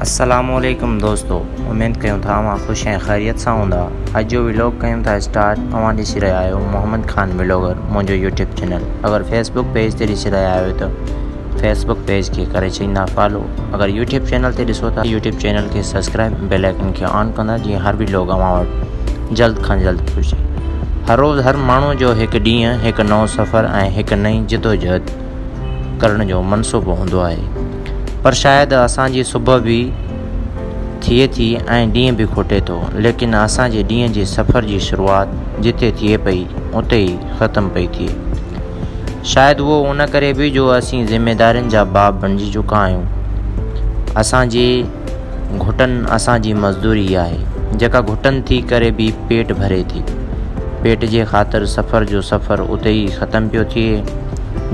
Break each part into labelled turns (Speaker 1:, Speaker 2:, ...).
Speaker 1: السلام عليڪم دوستو اميد ڪيون ٿا اوهان خوش ۽ خيريت سان هوندا اڄ جو ولاگ ڪيون ٿا اسٽارٽ اوهان ڏسي رهيا آهيو محمد خان ولاگر منهنجو يوٽيوب چينل اگر فيسبوڪ پيج تي ڏسي رهيا آهيو ته فيسبوڪ پيج کي ڪري ڇڏيندا فالو اگر يوٽيوب چينل تي ڏسو ٿا يوٽيوب چينل کي سبسڪرائب بيل آئيڪن کي آن ڪندا جيئن هر ولاگ اوهان وٽ جلد کان جلد پهچي هر روز هر ماڻهو جو هڪ ڏينهن هڪ نئون سفر ۽ هڪ نئين جدوجهد ڪرڻ جو منصوبو هوندو آهي پر شايد اسان جي صبح به ٿئي ٿي ۽ ڏينهن به کوٽي ٿو ليڪن اسان جي ڏينهن جي سفر جي شروعات جتي ٿئي پئي اتي ئي ختم پئي ٿئي. شايد اهو ان ڪري به جو اسين ذميدارين جا باب بڻجي چڪا آهيون. اسان جي گهٽن اسان جي مزدوري آهي جيڪا گهٽن ٿي ڪري به پيٽ ڀري ٿي. پيٽ جي خاطر سفر جو سفر اتي ئي ختم پيو ٿئي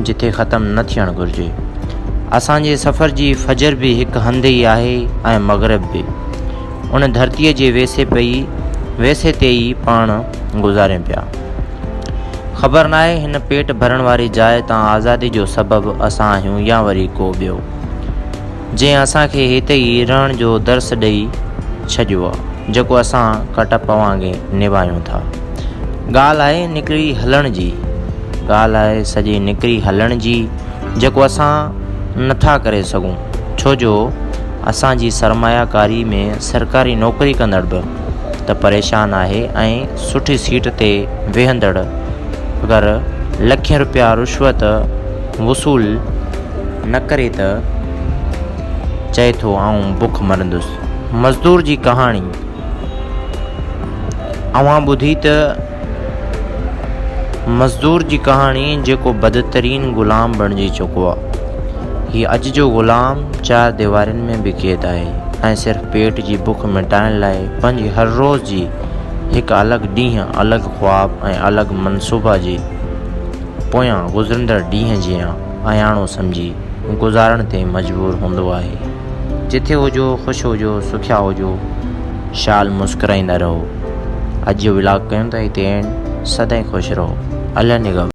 Speaker 1: جتي ختم نه ٿيڻ گهرجي. اسان جي سفر جي فجر به هڪ هنڌ ئي آهي ۽ مغرب به. ان ڌرتيء جي ويسي پئي ويسي تي ئي پاڻ گذاريون پيا. خبر ناهي هن پيٽ ڀرڻ واري جاء تان آزادي جو سبب اسان آهيون يا وري ڪو ٻيو. جنهن اسان کي هتي ئي رهڻ جو درس ڏئي ڇڏيو آ، جيڪو اسان ڪٽپ وانگي نڀايون ٿا. ڳالهه آهي نڪري هلڻ جي، ڳالهه آهي سڄي نڪري هلڻ جي، جيڪو اسان نه ٿا ڪري سگهون، ڇو جو اسان جي سرمايه ڪاري ۾ سرڪاري نوڪري ڪندڙ به ته پريشان آهي ۽ سٺي سيٽ تي ويهندڙ اگر لکين روپيا رشوت وصول نه ڪري ته چئي ٿو آئون بک مرندس. مزدور جي ڪهاڻي اوهان ٻڌي ته مزدور جي ڪهاڻي جيڪو بدترين غلام بڻجي چڪو آ. هي اڄ جو غلام چار ديوارين ۾ به قيد آهي ۽ صرف پيٽ جي بک مٽائڻ لاء پنهنجي هر روز جي هڪ الڳ ڏينهن الڳ خواب ۽ الڳ منصوبا جي پويان گذرندڙ ڏينهن جيان اياڻو سمجهي گذارڻ تي مجبور هوندو آهي. جٿي هجو خوش هجو سکيا هجو شال مسڪرائيندا رهو. اڄ جو ولاگ ڪيون ٿا هتي اينڊ سدائين خوش رهو. الله نگهبان.